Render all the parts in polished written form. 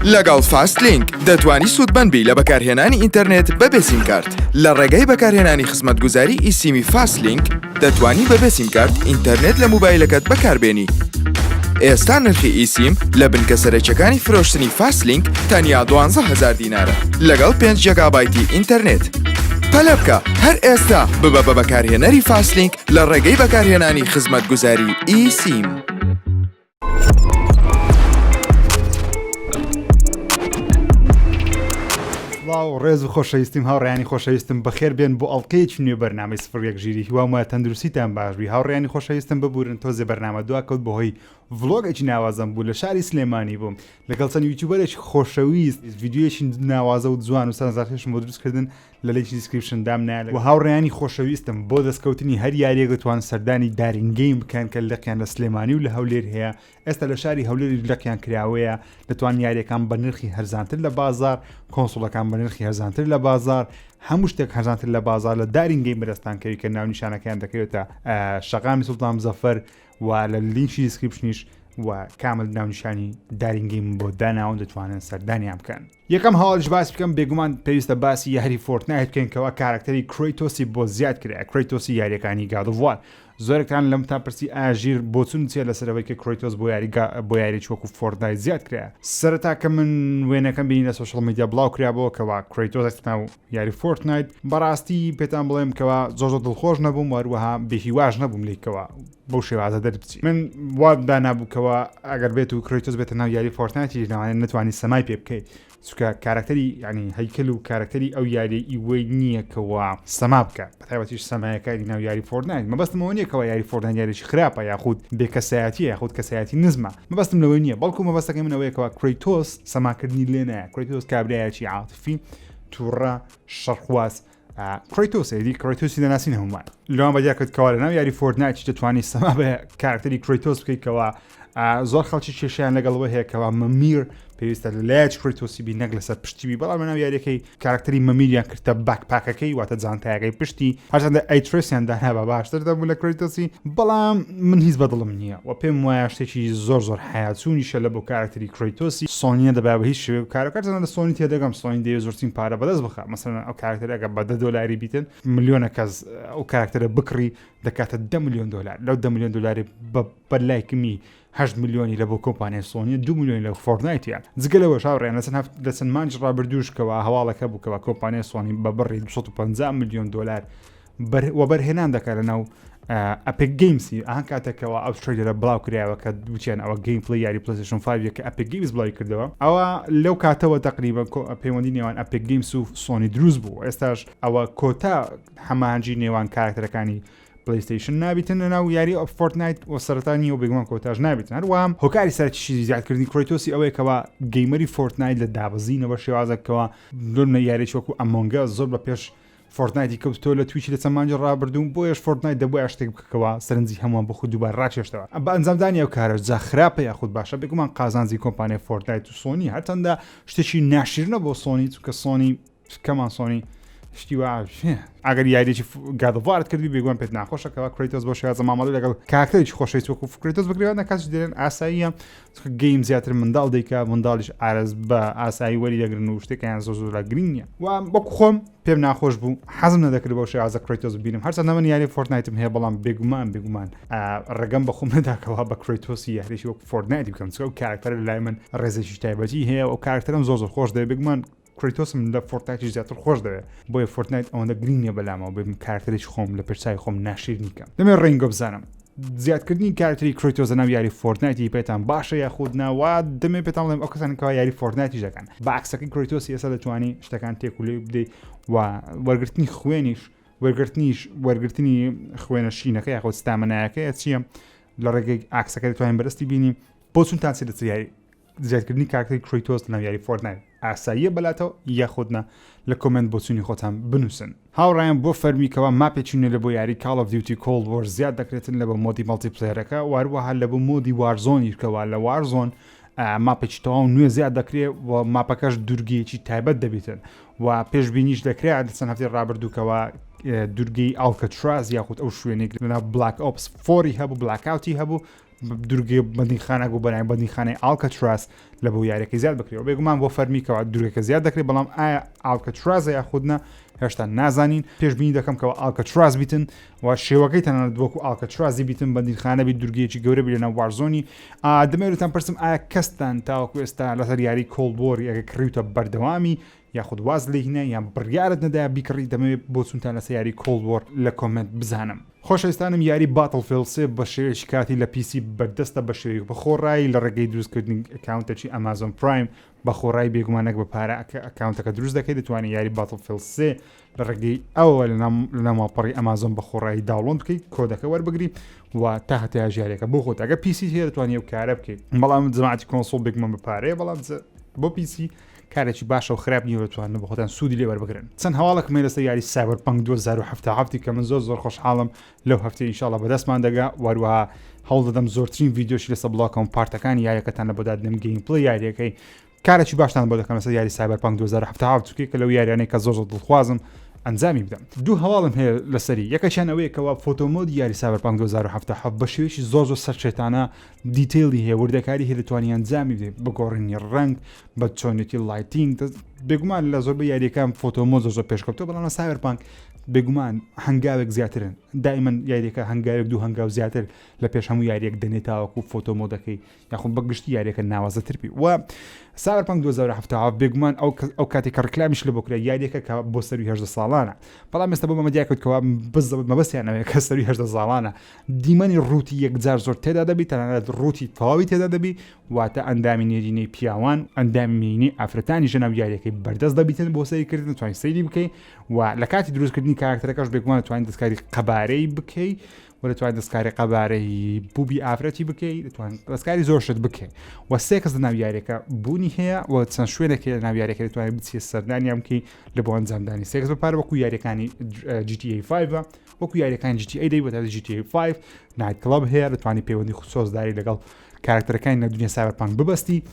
لەگەڵ فاست لینک دەتوانی سوودمەند بی لە بەکارهێنانی ئینتەرنێت بەبێ سیمکارت. لە ڕێگای بەکارهێنانی خزمەتگوزاری eSIM ی فاست لینک دەتوانی بەبێ سیمکارت ئینتەرنێت لە موبایلەکەت بەکاربێنی. ئێستا نرخی eSIM لە بنکە سەرەکیەکانی فرۆشتنی فاست لینک تەنیا 12000 دینارە لەگەڵ 5 جێگابایتی ئینتەرنێت. پەلە بکە هەر ئێستا ببە بە بەکارهێنەری فاست لینک لە ڕێگەی بەکارهێنانی خزمەتگوزاری eSIM. سڵاو ڕێز و خۆشەویستیم هاوڕیانی خۆشەویستم بەخێر بێن بۆ ئەڵلقەیەکی نوێ بەرنامەی سفر یەک ژیری هیوام وایە تەندروستیتان باش بی هاوڕیانی خۆشەویستم ببورن تۆزێ بەرنامە دوا کەوت بەهۆی vlog ێکی ناوازەم بوو لە شاری سلێمانی بووم لەگەڵ چەند YouTuber ێکی خۆشەویست ڤیدیۆیەکی ناوازە و جوان و سەرنجڕاکێشم بۆ دروست کردن لە لینکی description دامنا و هاوڕێیانی خۆشەویستم بۆ دەستکەوتنی هەر یاریەک دەتوان سەردانی دارین گەیم بکەن کە لقیان لە سلێمانی و لە هەولێر هەیە ئێستا لە شاری هەولێریش لقیان کراوەیە دەتوان یاریەکان بە نرخی هەرزانتر لە بازار console ەکان بە نرخی هەرزانتر لە بازار هەموو شتێک هەرزانتر لە بازار لە دارین گەیم بەدەستان کەوی کە ناونیشانەکەیان دەکەوێتە شەقامی سوڵتان مزەفەر و لە لینکی description یش و کامل ناونیشانی دارین گەیم بۆ داناون دەتوانن سەردانیان بکەن. یەکەم هەواڵیش باس بکەم بێگومان پێویستە باسی یاری فۆرتنایت بکەین کەوا کارکتەری کرەیتۆسی بۆ زیاد کرا کرەیتۆسی یاریەکانی God of War زۆرێکتان لەمتان پرسی ئایا ژیر بۆچون چیە لەسەرەوەی کە کرەیتۆس بۆ یاری بۆ یاریی وەکو فۆرتنایت زیاد کرا سەرەتا کە من وێنەکەم بینی لە social media بڵاو کرابەوە کەوا کرەیتۆس ناو یاری فۆرتنایت بەڕاستی پێتان بڵێم کەوا زۆر زۆر دڵخۆش نەبووم وەروەها بێهیواش نەبووم لێکەوە بەو شێوازە دەربچی من وا دانابوو کەوا ئەگەر بێت و کرەیتۆس بێتە ناو یاری فۆرتنایتیش لەوانەیە نەتوانی سەمای پێ بکەیت چونکە کارکتەری ینی هەیکەل و کارکتەری ئەو یاری ئیوەی نییە کەوا سەما بکە بەتایبەتیش سەمایەکانی ناو یاری فۆرتنایت مەبەستمەوە نییە کەوا یاری فۆرتنایت یاریی خراپە یاخود بێکەسایەتی یاخود کەسایەتی نزمە مەبەستم لەوەی نییە بەڵکو مەبەستەکەی من ئەوەیە کەوا کرەیتۆس سەماکردنی لێ نایە کرەیتۆس کابرایەکی عاتفی تووڕە شەڕخواز کرەیتۆس ئێدی کرەیتۆسی دەناسین هەموومان لەوان بەدیا کرد کەوا لەناو یاری فۆرتنایت دەتوانی سەما بە کارکتەری کرەیتۆس بکەیت کەوا زۆر خەڵکی کێشیان لەگەڵەوە هەیە کەوا مەمیر پێویستە لە لایەک کرەیتۆسی بی نەک لەسەر پشتی بی بەڵام لەناو یاریەکەی کارکتەری مەمیریان کردە backpack ەکەی واتە جانتایەکەی پشتی هەرچەندە ئەیترسیان دانا بە باشتر دەبوو لە کرەیتۆسی بەڵام من هیچ بەدڵم نییە و پێم وایە شتێکی زۆر زۆر حیاچوونیشە لە بۆ کارکتەری کرەیتۆسی سۆنیە دەبا بە هیچ شێوەیەک کارەکە چەندە لە سۆنی تێدەگەم سۆنی دەیەوێت زۆرترین پارە بەدەست بخا مەسەلەن ئەو کارکتەرە ئەگەر بە دە دۆلاری بیتن ملیۆنە کەس ئەو کارکتەرە بکڕی دەکاتە دە ملیۆن دۆلار لەو دە ملیۆن دۆلاری بە بە لایکمی 8 ملیۆنی لە بۆ کۆمپانیای سۆنیە 2 ملیۆنی لە فۆرتنایتیان جگە لەوەش هاوڕێیان لە چەند هەفت لە چەند مانگی ڕابردووش کەوا هەواڵەکە بوو کەوا کۆمپانیای سۆنی بە بڕی 250 ملیۆن دۆلار وەبەرهێنان دەکات لە ناو ئەپێک گەیمسی ئەها کاتێکەوە ئەو trailer ە بڵاو کرایەوە کە وتیان ئەوە gameplay یاری پلەیستەیشن 5 کە ئەپێک گەیمز بڵاوی کردەوە ئەوە لەو کاتەوە تقریبا پەیوەندی نێوان ئەپێک گەیمس و سۆنی دروست بوو ئێستاش ئەوە کۆتا هەماهەنگی نێوان کارکتەرەکانی پلیستیشن نابیتن لە ناو یاری ئۆف فۆرتنایت و سەرەتا نیە و بێگومان کۆتاش نابیتن هەروەها هۆکاری سەرەکیشی زیادکردنی کرەیتۆسی ئەوەیە کەوا gamer ی فۆرتنایت لە دابەزینەوە شێوازێکەوە لۆ یاریی وەکو ئەمۆنگە زۆر بە پێش فۆرتنایتی کەوت تۆ لە تویچی لە چەند مانگی ڕابردوو بۆیەش فۆرتنایت دەبوایە شتێک بکەکەوە سەرنجی هەمووان بۆ خۆی دووبارە ڕاکێشتەوە بە ئەنجامدانی ئەو کارەش جا خراپە یاخود باشە بێگومان قازانجی کۆمپانیای فۆرتنایت و سۆنی هەرچەندە شتێکی ناشیرنە بۆ سۆنی چونکە سۆنی کەمان سۆنی شتی وا ئەگەر یاریی گادڤارت کردی بێگومان پێت ناخۆشە کەوا کرەیتۆس بۆ شێوازە مامەڵە لەگەڵ کاکتەرێکی خۆشەویست وەکو کرەیتۆس بکرێت نەکاتش دێن ئاساییە چونکە game زیاتر منداڵ دەیکا منداڵیش ئارەز بە ئاسایی وەری دەگرن و شتێکیان زۆر زۆر لا گرنگ نییە و وەکو خۆم پێم ناخۆش بوو حەزم نەدەکرد بەو شێوازە کرەیتۆس ببینم هەرچەندە من یاری فۆرتنایتم هەیە بەڵام بێگومان بێگومان ڕێگەم بە خۆم نەداکەوە بە کرەیتۆسی یاریی وەکو فۆرتنایتی بکەم چونکە ئەو کارکتەر لای من ڕێزێکی تایبەتی هەیە و ئەو کارکتەرم زۆر زۆر خۆش دەوێت بێگومان کرەیتۆسم لە فۆرتنایتیش زیاتر خۆش دەوێت بۆیە فۆرتنایت ئەوەندە گرنگ نییە بەلامەوە بێم کارکتەرێکی خۆم لە پێشچوی خۆم ناشیرنی کەم دەمێ ڕێنگۆ بزانم زیادکردنی کارکتەری کرەیتۆس لەناو یاری فۆرتنایتی پێتان باشە یاخود ناوا دەمێ پێتان بڵێم ئەو کەسانە کەوا یاری فۆرتنایتیش دەکەن بە عەکسەکەی کرەیتۆسی ئێستا دەتوانی شتەکان تێک و لێ بدەیت و وەرگرتنی خوێنیش وەرگرتنیش وەرگرتنی خوێنە شینەکە یاخود stamina یەکەیە چییە لە ڕێگەی ئاکسەکە دەتوانین بەرستی بینی بۆچونتان چی لەسەر یاری زیادکردنی کارکتەری کرەیتۆس لەناو یاری فۆرتنایت ئاساییە بەلاتەوە یاخود نا لە comment بۆچوونی خۆتان بنووسن. هاوڕێیان بۆ فەرمی کەوا ماپێکی نوێ لە بۆ یاری کاڵ ئۆف دیوتی کۆڵد وۆر زیاد دەکرێتن لە بۆ mode ی multiplayer ەکە و هەروەها لە بۆ mode ی وارزۆنیش کەوا لە وارزۆن ماپێکی تەواو نوێ زیاد دەکرێ و ماپەکەش دوورگەیەکی تایبەت دەبیتن و پێشبینیش دەکرێت لە چەند هەفتەی ڕابردوو کەوا دوورگەی ئاڵکەتراز یاخود ئەو شوێنێک لەناو بلاک ئۆپس four ی هەبوو بلاکاوتی هەبوو. دوورگەی بەندیخانە بوو بەناوی بەندیخانەی ئالکەتراس لە بۆ یاریەکەی زیاد بکرێت بێگومان بۆ فەرمی کەوا دوورگەکە زیاد دەکرێت بەڵام ئایا ئالکەترازە یاخود نا هێشتا نازانین پێشبینی دەکەم کەەوە ئالکەتراز بیتن و شێوەکەی تەنانەت وەکو ئالکەترازی بیتن بەندیخانە بی دوورگەیەکی گەورە بی لەناو Warzone ی دەمەوێتان پرسم ئایا کەستان تاوەکو ئێستا لەسەر یاری Cold War ی ئەگە کڕیوتە بەردەوامی یاخود واز لێ هینا یان بڕیارت نەدایە بیکڕی دەمەوێت بۆچونتان لەسەر یاری Cold War لە comment بزانم. خۆشەویستانم یاری Battlefield 3 بە شێوەیەکی کاتی لە PC بەردەستە بە شێوەیەک بە خۆڕایی لە ڕێگەی دروستکردنی account ێکی Amazon Prime بە خۆڕایی بێگومان نەک بە پارە account ەکە دروست دەکەیت دەتوانێت یاری Battlefield 3 لە ڕێگەی ئەوە لە ناو ماڵپەڕی ئەمازۆن بە خۆڕایی download بکەیت کۆدەکە وەربگری و تا هەتا ژیارێکە بۆ خۆت ئەگە PC هەیە دەتوانێت ئەو کارە بکەیت بەڵام جەماعەتی console بێگومان بە پارەیە بەڵام بۆ PC کارێکی باشە و خراپ نییە دەتوانن بۆ خۆتان سوودی لێ وەربگرن چەند هەواڵێکم هەیە لەسەر یاری Cyberpunk 2077 کە من زۆر زۆر خۆشحاڵم لەو هەفتەیە ئینشاڵڵا بەدەستمان دەگا وەروەها هەوڵ دەدەم زۆرترین ڤیدیۆشی لەسەر بڵاوکەم part ەکانی یاریەکەتان لە بۆ دادنم gameplay یاریەکەی کارێکی باشتان بۆ دەکەم لەسەر یاری Cyberpunk 2077 چونکە کە لەو یاریانەی کە زۆر زۆر دڵخوازم ئەنجامی بدەم دوو هەواڵم هەیە لەسەری یەکەچیان ئەوەیە کەوا photo mode یاری Cyberpunk 2077 بە شێوەیەکی زۆر زۆر سەرشێتانە detail ی هەیە وردەکاری هەیە دەتوانی ئەنجامی بدەیت بە گۆڕینی ڕەنگ بە چۆنێتی lighting بێگومان لە زۆربەی یاریەکان photo mode زۆر زۆر پێشکەوتووە بەڵام لە Cyberpunk بێگومان هەنگاوێک زیاترن دائیمەن یاریەکە هەنگاوێک دوو هەنگاو زیاتر لە پێش هەموو یاریەک دەنێت تاوەکو photo mode ەکەی یاخود بە گشتی یاریەکە ناوازەتر بی و Cyberpunk 2077 بێگومان ئەو ئەو کاتێک کە ڕیکلامیش لە بۆ کرا یاریەکە کە بۆ سەروی 18 ساڵانە بەڵام ئێستا بۆ مەمە دیاکەوت کەوا بزەبت مەبەستیان ئەوەیە کە سەروی 18 ساڵانە دیمەنی ڕووتی یەکجار زۆر تێدا دەبی تەنانەت ڕووتی تەواوی تێدا دەبی واتە ئەندامی نێرینەی پیاوان ئەندامی مێینەی ئافرەتانی ژەناو یاریەکەی بەردەست دەبیتن بۆ سەیرکردن توانین سەیری بکەی و لە کاتی دروستکردنی کاراکتەرەکەش بێگومان توانین دەستکاری قەبارەی بکەی و دەتوانین دەستکاری قەبارەی بوبی ئافرەتی بکەی دەتوان دەستکاری زۆر شت بکەی و سێکس لە ناو یاریەکە بوونی هەیە و چەند شوێنێک هەیە لە ناو یاریەکە دەتوانین بچیە سەردانیان بکەی لە بۆ ئەنجامدانی سێکس بە پارە وەکو یاریەکانی GTA 5 وەکو یاریەکانی GTA دەی بەتایبەت GTA 5 night club هەیە دەتوانی پەیوەندی سۆزداری لەگەڵ کارکتەرەکانی لە دنیا Cyberpunk ببەستی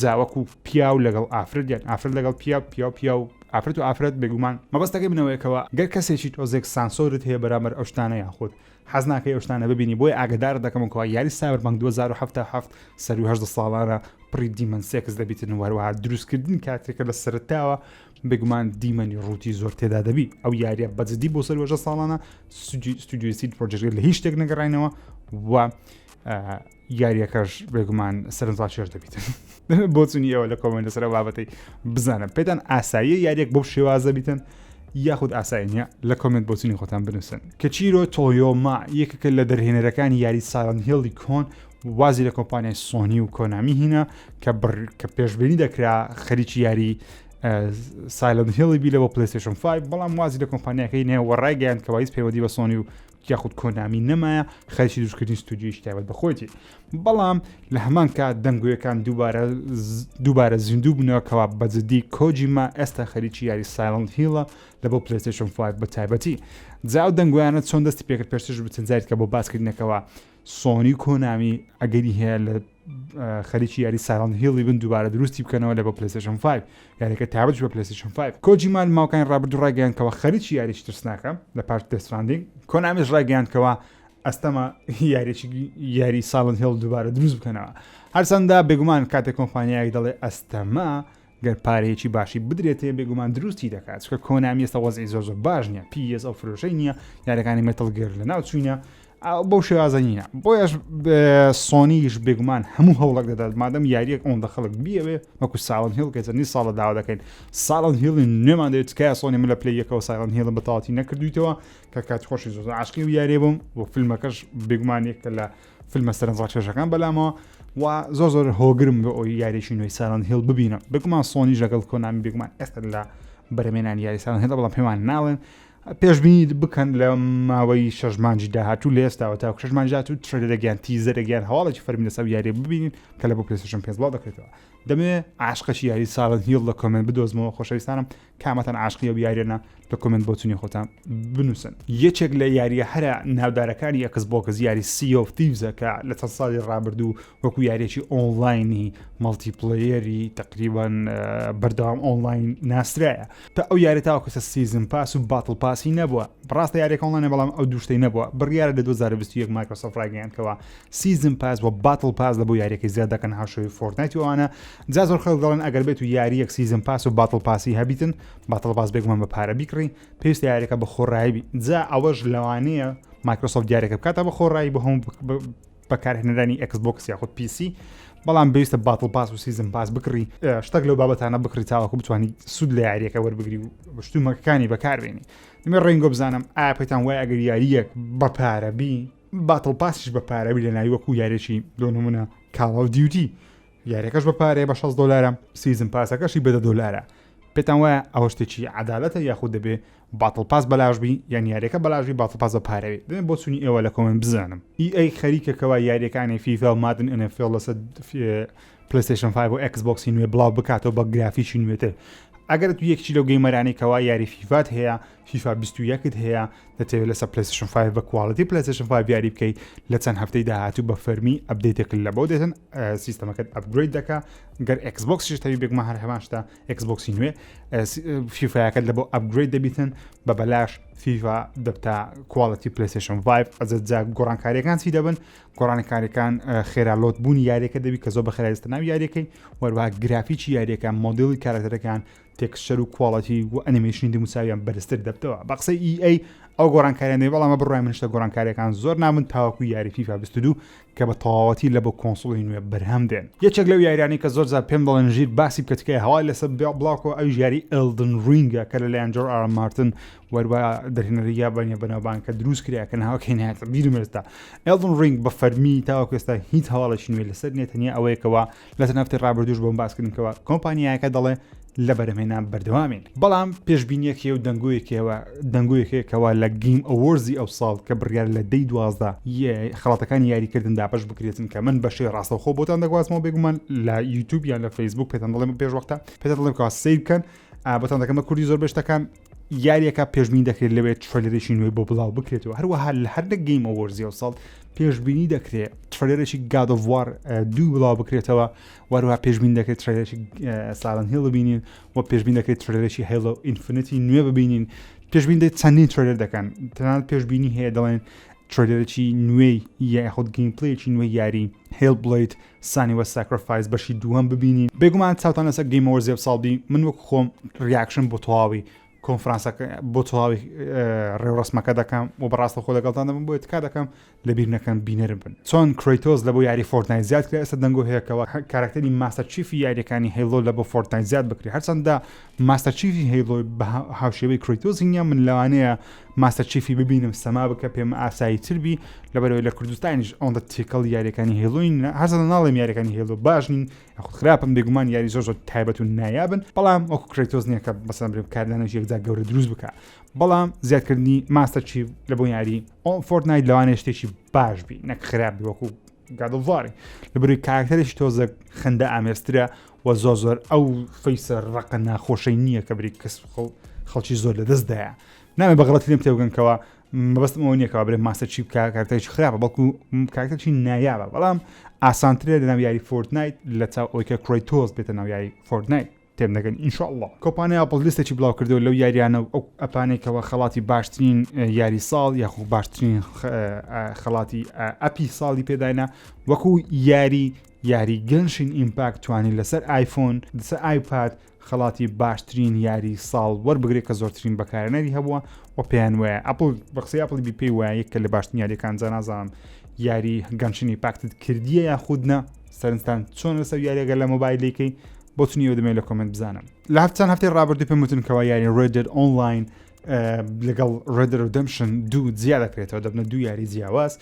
جا وەکو پیاو لەگەڵ ئافرەت یان ئافرەت لەگەڵ پیاو پیاو پیاو ئافرەت و ئافرەت بێگومان مەبەستەکەی منەوەیەکەوە گەر کەسێکی تۆزێک سانسۆرت هەیە بەرامبەر ئەو شتانە یاخود حەز ناکەی ئەو شتانە ببینی بۆیە ئاگدار دەکەم کەوا یاری Cyberpunk 2077 سەروی 18 ساڵانە پڕی دیمەن سێکس دەبیتن و هەروەها دروستکردن کاتێکە لە سەرەتاوە بێگومان دیمەنی ڕووتی زۆر تێدا دەبی ئەو یاریە بەجددی بۆ سەر وەژە ساڵانە ستودیۆی CD Projekt لە هیچ شتێک نەگەڕینەوە و یاریەکەش بێگومان سەرنجڕاکێش دەبیت بۆچونی ئەوە لە comment لەسەر بابەتی بزانم پێتان ئاساییە یاریەک بۆ شێوازە بیتن یاخود ئاسایی نییە لە comment بۆچونی خۆتان بنووسن کەچیرۆ تۆیۆما یەکێکە لە دەرهێنەرەکانی یاری Silent Hill ی کۆن وازی لە کۆمپانیای سۆنی و کۆنامی هینا کە بڕ کە پێشبینی دەکرا خەریکی یاری Silent Hill ی بی لە بۆ PlayStation 5 بەڵام وازی لە کۆمپانیاکەی نێ و ڕایگەیاند کەوا هیچ پەیوەندی بە سۆنی و یاخود کۆنامی نەمایە خەریکی دروستکردنی ستودیۆیی تایبەت بە خۆیەتی بەڵام لە هەمان کات دەنگۆیەکان دووبارە دووبارە زیندوو بوونەوە کەوا بەجددی کۆجیما ئێستا خەریکی یاری Silent Hill ە لە بۆ PlayStation 5 بە تایبەتی جا ئەو دەنگۆیانە چۆن دەستی پێکرد پێشترش بچەند جارێک کە بۆ باسکردنەکەوە سۆنی و کۆنامی ئەگەری هەیە لە خەریکی یاری Silent Hill ی بن دووبارە دروستی بکەنەوە لە بۆ PlayStation 5 یاریەکە تایبەت بە PlayStation 5 کۆجیما لە ماوەکانی ڕابردوو ڕایگەیاندکەوە خەریکی یاریی ترسناکە لە پاش Death Stranding کۆنامیش ڕایگەیاندکەوە ئەستەمە یاریی یاری Silent Hill دووبارە دروست بکەنەوە هەرچەندە بێگومان کاتێک کۆمپانیایەک دەڵێ ئەستەمە گەر پارەیەکی باشی بدرێتێ بێگومان دروستی دەکات چونکە کۆنامی ئێستا وەزعی زۆر زۆر باش نییە PES ئەو فرۆشەی نییە یاریەکانی Metal Gear لە ناو چوینە بەو شێوازە نییە بۆیەش سۆنیش بێگومان هەموو هەوڵێک دەدات مادەم یاریەک ئەوەندە خەڵک بیەوێ وەکو Silent Hill کە چەندین ساڵە داوا دەکەین Silent Hill ی نوێمان دەوێت تکایە سۆنی من لە Play یەکەوە Silent Hill م بە تەواوەتی نەکردویتەوە کە کات خۆشی زۆر عاشقی و یاریە بووم و فیلمەکەش بێگومان یەکە لە فیلمە سەرنجڕاکێشەکان بەلامەوە و زۆر زۆر هۆگرم بۆ ئەوی یاریی نوێی Silent Hill ببینم بێگومان سۆنیش لەگەڵ کۆنامی بێگومان ئێستا لە بەرەمێنانی یاری Silent Hill بەڵام پێمان ناڵێن پێشبینی بکەن لە ماوەی شەش مانجی داهاتوو لە ئێستاوە تاکو شەش مانجی داهاتوو trailer ێک یان teaser ێک یان هەواڵێکی فەرمی لەسەر یاری ببینین کە لە بۆ PlayStation 5 بڵاو دەکرێتەوە دەمەوێت عاشقەکی یاری Silent Hill لە comment بدۆزمەوە خۆشەویستانم کامەتان عاشقی ئەو یاریەنە لە comment بۆچونی خۆتان بنووسن. یەکێک لە یاریە هەرە ناودارەکانی Xbox یاری Sea of Thieves ە کە لە چەند ساڵی ڕابردوو وەکو یاریەکی ئۆنلاینی multiplayer ی تقریبان بەردەوام ئۆنلاین ناسرایە تا ئەو یاری تاوەکو season pass و battle pass. pass ی نەبووە. ڕاستە یاریەکە ئۆنلاینە بەڵام ئەو دوو شتەی نەبووە. بڕیارە لە 2021 مایکرۆسۆفت ڕایگەیاند کەوا season pass و battle pass لە بۆ یاریەکەی زیاد دەکەن هاوشێوەی فۆرتنایت و ئەوانە. جا زۆر خەڵک دەڵێن ئەگەر بێت و یاریەک season pass و battle pass ی هەبیتن، battle pass بێگومان بە پارە بیکڕی، پێویستە یاریەکە بە خۆڕایی بی. جا ئەوەش لەوانەیە مایکرۆسۆفت یاریەکە بکاتە بە خۆڕایی بۆ هەموو بەکارهێنەرانی ئێکس بۆکس یاخود PC، بەڵام پێویستە battle pass و season pass بکڕی، شتێک لەو بابەتانە بکڕی تاوەکو بتوانی سوود لە یاریەکە وەربگری و شتومەکەکانی بەکاربێنی. دەمێ ڕێنگۆ بزانم ئایا پێتان وایە ئەگەر یاریەک بە پارە بی battle pass یش بە پارە بی لە ناوی وەکو یاریی دۆ نمونە کاڵ ئۆف دیوتی یاریەکەش بە پارەیە بە 6 دلارە season pass ەکەشی بە 10 دلارە پێتان وایە ئەوە شتێکی عەدالەتە یاخود دەبێ battle pass بەلاش بی یان یاریەکە بەلاش بی battle pass بە پارەوی دەمێ بۆچوونی ئێوە لە comment بزانم. EA خەریکە کەوا یاریەکانی فیفا و مادن NFL لەسەر پلەیستەیشن 5 و ئێکس بۆکسی نوێ بڵاو بکاتەوە بە گرافیکی نوێتر. ئەگەر تو یەکێکی لەو gamer انەی کەوا یاری فیفات هەیە فیفا 21ت هەیە دەتەوێت لەسەر پلەیستەیشن 5 بە quality پلەیستەیشن 5 یاری بکەی لە چەند هەفتەی داهاتوو بە فەرمی update ێک لە بۆ دێتن سیستەمەکەت upgrade دەکا گەر ئێکس بۆکسیش تەوی بێگومان هەر هەمان شتە ئێکس بۆکسی نوێ فیفایەکەت لە بۆ upgrade دەبیتن بە بەلاش فیفا دەبتا quality پلیستشن 5 ئەزە جا گۆڕانکاریەکان چی دەبن گۆڕانکاریەکان خێرا load بوونی یاریەکە دەبی کە زۆر بە خێرایستە ناو یاریەکەی وەروها گرافیکی یاریەکان مۆدلی کارەکتەرەکان texture و quality و ئەنیمەیشنی دەموچاویان بەرزتر دەبتەوە بە قسەی EA ئەو گۆڕانکاریان دەبێت بەڵام بڕای من شتە گۆڕانکاریەکان زۆر نابن تاوەکو یاری فیفا 22 کە بە تەواوەتی لە بۆ console ی نوێ بەرهەم دێن. یەکێک لەو یاریانەی کە زۆر جار پێم دەڵێن ژیر باسی بکە تکایە هەواڵی لەسەر بڵاوکەوە ئەویش یاری ئێڵدن ڕینگە کە لەلایەن جۆر ئار مارتن وەروا دەرهێنەری یابانیە بەناوبانگ کە دروست کرا کە ناوەکەی نایەتە بیرم ئێستا. ئێڵدن ڕینگ بە فەرمی تاوەکو ئێستا هیچ هەواڵێکی نوێ لەسەر نییە تەنیا ئەوەیە کەوا لە چەند هەفتەی ڕابردووش بۆم باسکردن کەوا کۆمپانیایەکە دەڵێ لە بەرهەمهێنان بەردەوامین بەڵام پێشبینیەکەی و دەنگۆیەکەوە دەنگۆیەکەوە لە گیم ئەوەرزی ئەو ساڵ کە بڕیار لە دەی 12 خەڵاتەکانی یاریکردن دابش بکرێتن کە من بەشێ ڕاستەوخۆ بۆتان دەگوازمەوە بێگومان لە یوتیوب یان لە فەیسبوک پێتان دەڵێم پێش وەختە پێتان دەڵێم کەوا سەیر بکەن بۆتان دەکەم بە کوردی زۆر بەشتەکان یاریەکە پێشبینی دەکرێت لەوێ trailer ێکی نوێ بۆ بڵاو بکرێتەوە هەروەها لە هەر لە گەیم ئەوەرزی ئەو ساڵ پێشبینی دەکرێت trailer ێکی گاد ئۆف وار دوو بڵاو بکرێتەوە وەروها پێشبین دەکرێت trailer ێکی سایلنت هیڵ ببینین و پێشبین دەکرێت trailer ێکی هێلۆ ئینفینیتی نوێ ببینین پێشبین دەکرێت چەندین trailer دەکەن تەنانەت پێشبینی هەیە دەڵێن trailer ێکی نوێی یاخود gameplay ێکی نوێی یاری هێل بڵیت سانیوە ساکرفایس بەشی دووەم ببینین بێگومان چاوتان لەسەر گەیم ئەوەرز ئەمساڵ بی من وەک خۆم reaction بۆ تەواوی کۆنفرانسەکە بۆ تەواوی ڕێوڕسمەکە دەکەم و بەڕاستە خۆ لەگەڵتان دەبم بۆیە تکا دەکەم لەبیر نەکەن بینەرم بن چۆن کرەیتۆس لە بۆ یاری فۆرتنایت زیاد کرا ئێستا دەنگۆ هەیە کەوا کارکتەری ماستەر چیفی یاریەکانی هەیڵۆ لە بۆ فۆرتنایت زیاد بکرێ هەرچەندە ماستەر چیفی هەیڵۆ بە هاوشێوەی کرەیتۆسی نییە من لەوانەیە ماستەر چیفی ببینم سەما بکە پێم ئاسایی تر بی لەبەرەوەی لە کوردستانیش ئەوەندە تێکەڵ یاریەکانی هێلۆین هەرچەندە ناڵێم یاریەکانی هێلۆ باش نین یاخود خراپن بێگومان یاری زۆر زۆر تایبەت و نایابن بەڵام وەکو کرەیتۆس نییە کە مەسەلەن برێم کاردانێکی یەکجار گەورە دروست بکە بەڵام زیادکردنی ماستەر چیف لە بۆ یاری ئۆن فۆرتنایت لەوانەیە شتێکی باش بی نەک خراپ بی وەکو گادڵڤاری لەبەروی کارکتەرێکی تۆزە خەندە ئامێزترە و زۆر زۆر ئەو face ە ڕقە ناخۆشەی نییە کە بری کەس خەڵکی زۆر لە دەستدایە نامێ بە غەڵەتی لێم تێبگەن کەوا مەبەستم ئەوە نییە کەوا برێ ماستەر چیف کارکتەرێکی خراپە بەڵکو کارکتەرێکی نایابە بەڵام ئاسانترە لە ناو یاری فۆرتنایت لە چاو ئەوەی کە کرەیتۆس بێتە ناو یاری فۆرتنایت تێم دەگەن ئینشاءاللە. کۆمپانیای ئەپڵ لیستێکی بڵاو کردەوە لەو یاریانە و ئەو ئەپانەی کەوا خەڵاتی باشترین یاری ساڵ یاخۆ باشترین خەڵاتی ئەپی ساڵی پێداینا وەکو یاری یاری گەنشین ئیمپاکت توانی لەسەر ئایفۆن لەسەر ئایپاد خەڵاتی باشترین یاری ساڵ وەربگرێت کە زۆرترین بەکارهێنەری هەبووە و پێیان وایە ئەپڵ بە قسەی ئەپڵ بی پێی وایە یەکە لە باشترین یاریەکان جا نازانم یاری گەنشینی پاکتت کردیە یاخود نا سەرنجتان چۆن لەسەر یاریەکە لە مۆبایلێکی بۆ چنیەوە دەمێت لە comment بزانم لە هەفت چەند هەفتەی ڕابردوو پێم وتن کەوا یاری Red Dead Online لەگەڵ Red Dead Redemption دوو جیا دەکرێتەوە دەبنە دوو یاری جیاواز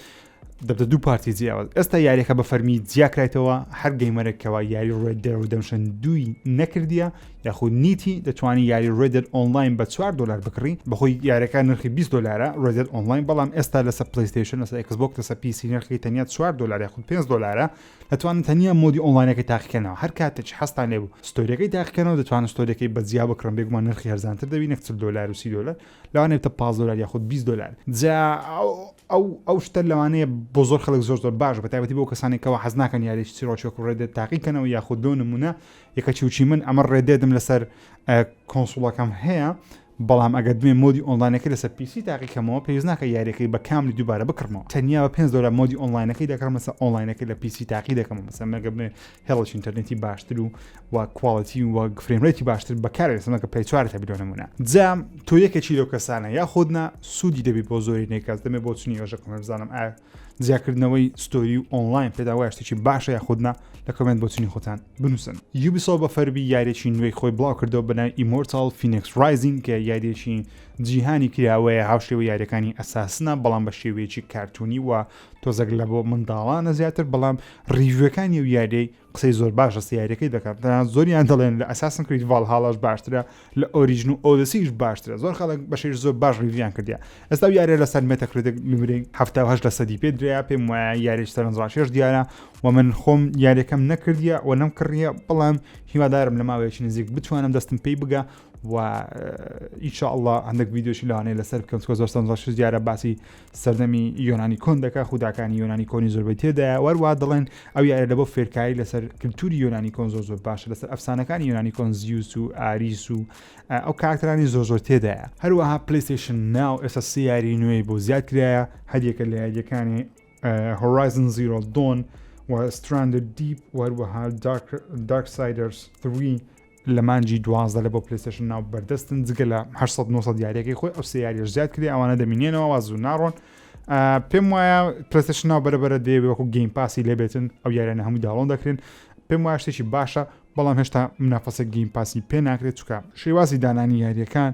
دەبتە دوو part ی جیاواز ئێستا یاریەکە بە فەرمی جیاکرایتەوە هەر gamer ێکەوە یاری Red Dead Redemption دووی نەکردیە یاخود نیتی دەتوانانی یاری Red Dead Online بە 4 دلار بکڕی بەخۆی یاریەکە نرخی 20 دلارە Red Dead Online بەڵام ئێستا لەسەر پلیستیشن لەسەر ئێکسبۆک لەسەر PC نرخی تەنیا 4 دلار یاخود 5 دلارە دەتوانن تەنیا mode ی ئۆنلاینەکەی تاقیکەنەوە هەر کاتێک حەزتان لێ بوو story ەکەی تاقیکەنەوە دەتوانن story ەکەی بە جیا بکڕن بێگومان نرخی هەرزانتر دەبی نەک 40 دلار و 30 دلار لەوانەیە بتە 15 دلار یاخود 20 دلار جا ئەو ئەو شتە لەوانەیە بۆ زۆر خەڵک زۆر زۆر باش بە تایبەتی بۆ کەسانێک کەوا حەز ناکەن یاریی چیرۆکی وەکو Red Dead تاقیکەنەوە یاخود لۆ نمونە یەکە چوچی من ئەمە Red Dead م لەسەر console ەکەم هەیە. بەڵام ئەگەر بمێ mode ی online ەکەی لەسەر PC تاقی کەمەوە پێویست ناکە یاریەکەی بە کاملی دووبارە بکڕمەوە تەنیا بە 5 دۆلار mode ی online ەکەی دەکڕم لەسەر ئۆنلاینەکەی لە PC تاقی دەکەمەوە مەسەن مەگە بمێ هێڵێکی ئینتەرنێتی باشتر و و quality و frame rate ی باشتر بەکارێت مەگە پلەی چوار تا بیلۆ نمونە جا تۆ یەکێکی لەو کەسانە یاخود نا سوودی دەبی بۆ زۆری نێکەس دەمێ بۆ چنی ئێژە comment بزانم ئایا جیاکردنەوەی story و ئۆنلاین پێدا وایە شتێکی باشە یاخود نا لە comment بۆچونی خۆتان بنووسن. یوبیسۆفت بە فەرمی یاریی نوێی خۆی بڵاو کردەوە بە ناوی Immortals Fenyx Rising کە یارییەکی جیهانی کراوەیە هاوشێوەی یاریەکانی Assassin ە بەڵام بە شێوەیەکی کارتونی و تۆزێک لە بۆ منداڵانە زیاتر بەڵام review ەکانی و یاریی قسەی زۆر باش لەسەر یاریەکەی دەکەن تەنانەت زۆریان دەڵێن لە Assassin's Creed Valhalla ش باشترە لە Origins و Odyssey ش باشترە زۆر خەڵک بەشێش زۆر باش review یان کردیا ئێستا و یاریە لەسەر Metacritic نمرەی 78 لە سەدی پێ دریا پێم وایە یاریش سەرنجڕاکێش دیارە و من خۆم یاریەکەم نەکردیە و نەم کڕیە بەڵام هیوادارم لە ماوەیەکی نزیک بتوانم دەستم پێی بگا و ئینشاءاللە هەندێک ڤیدیۆشی لەوانەیە لەسەر بکەم چونکە زۆر سەرنجڕاکێش دیارە باسی سەردەمی یۆنانی کۆن دەکا خوداکانی یۆنانی کۆنی زۆربەی تێدایە وەروا دەڵێن ئەو یارە لە بۆ فێرکاری لەسەر کللتوری یۆنانی کۆن زۆر زۆر باشە لەسەر ئەفسانەکانی یۆنانی کۆن زیوس و ئاریس و ئەو کاراکتەرانی زۆر زۆر تێدایە هەروەها PlayStation Now ئێستا سێ یاری نوێی بۆ زیاد کرایە هەریەکە لە یاریەکانی Horizon Zero Dawn و Stranded Deep و هەروەها Darksiders 3 لە مانگی 12 لە بۆ PlayStation Now بەردەستن جگە لە 800 900 یاریەکەی خۆی ئەو سێ یاریش زیاد کرێ ئەوانە دەمینێنەوە واز و ناڕۆن پێم وایە PlayStation Now بەرەبەرە دێ وەکو Game Pass ی لێبێتن ئەو یاریانە هەموو download دەکرێن پێم وایە شتێکی باشە بەڵام هێشتا منافەسە Game Pass ی پێ ناکرێت چکە شێوازی دانانی یاریەکان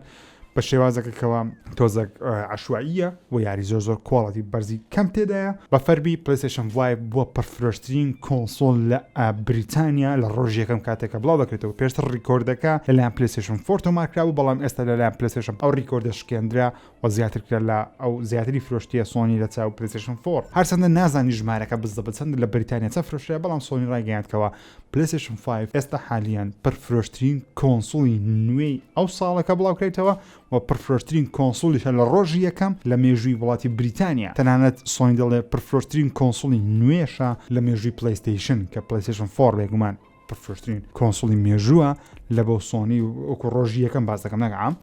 بە شێوازەکە کەوا تۆزەک عەشوائیە و یاری زۆر زۆر quality بەرزی کەم تێدایە. بە فەرمی PlayStation 5 بووە پڕفرۆشترین console لە بریتانیا لە ڕۆژی یەکەم کاتێک کە بڵاو دەکرێتەوە پێشتر record ەکە لەلایەن PlayStation 4 تۆمارکرابوو بەڵام ئێستا لەلایەن PlayStation ئەو record ە شکێندرا و زیاتر کرا لە ئەو زیاتری فرۆشتیە سۆنی لە چاو PlayStation 4 هەرچەندە نازانی ژمارەکە بزەبت چەند لە بریتانیا چە فرۆشرا بەڵام سۆنی ڕایگەیاند کەوا PlayStation 5 ئێستا حالیان پڕفرۆشترین console ی نوێی ئەو ساڵە کە بڵاوکرێتەوە و پڕفرۆشترین console یشە لە ڕۆژی یەکەم لە مێژووی وڵاتی بریتانیا تەنانەت سۆنی دەڵێ پڕفرۆشترین console ی نوێشە لە مێژووی PlayStation کە PlayStation 4 بێگومان پڕفرۆشترین console ی مێژووە لە بۆ سۆنی وەکو ڕۆژی یەکەم باس دەکەم نەک عام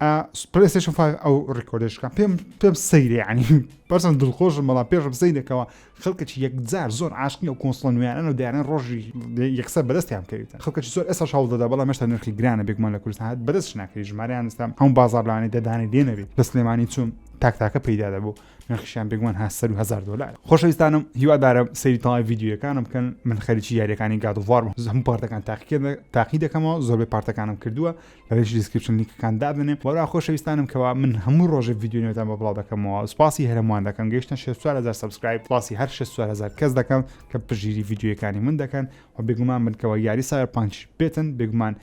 PlayStation 5 ئەو record ەش کە پێم پێم سەیرە یعنی پەرسەن دڵخۆشم بەڵام پێشم سەیرەکەوە خەڵکێکی یەکجار زۆر عاشقی ئەو console ە نوێیانەن و دەیانەوێت ڕۆژی یەکسەر بەدەستیان بکەویتن. خەڵکێکی زۆر ئێستاش هەوڵ دەدا بەڵام هێشتا نرخی گرانە بێگومان لە کوردستان هەر بەدەستش ناکەوی ژمارەیان ئێستا هەموو بازاڕ لەوانەیە دە دانەی لێ نەبێت لە سلێمانی چووم تاک تاکە پەیدا دەبوو نرخیشیان بێگومان ها سەروو هەزار دۆلار. خۆشەویستانم هیوادارم سەیری تەواوی ڤیدیۆیەکانم بکەن من خەریکی یاریەکانی God of War بووم هەموو part ەکان تاقی دەکەمەوە زۆربەی part ەکانم کردووە لە لینکی description لینکەکان دابنێم وەرا خۆشەویستانم کەوا من هەموو ڕۆژێک ڤیدیۆ نوێتان بۆ بڵاو دەکەمەوە سوپاسی هەرەموان دەکەم گەیشتە 64000 subscribe سوپاسی هەر 64000 کەس دەکەم کە پشتگیری ڤیدیۆیەکانی من دەکەن و بێگومان من کەوا یاری Cyberpunk ش بێتن بێگومان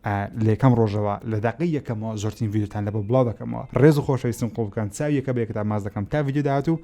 لە یەکەم ڕۆژەوە لە دەقەی یەکەمەوە زۆرترین ڤیدیۆتان لە بۆ بڵاو دەکەمەوە ڕێز و خۆشەویستم قبوڵ بکەن چاوی یەکە بە یەکەتان ماچ دەکەم تا ڤیدیۆ داهاتوو.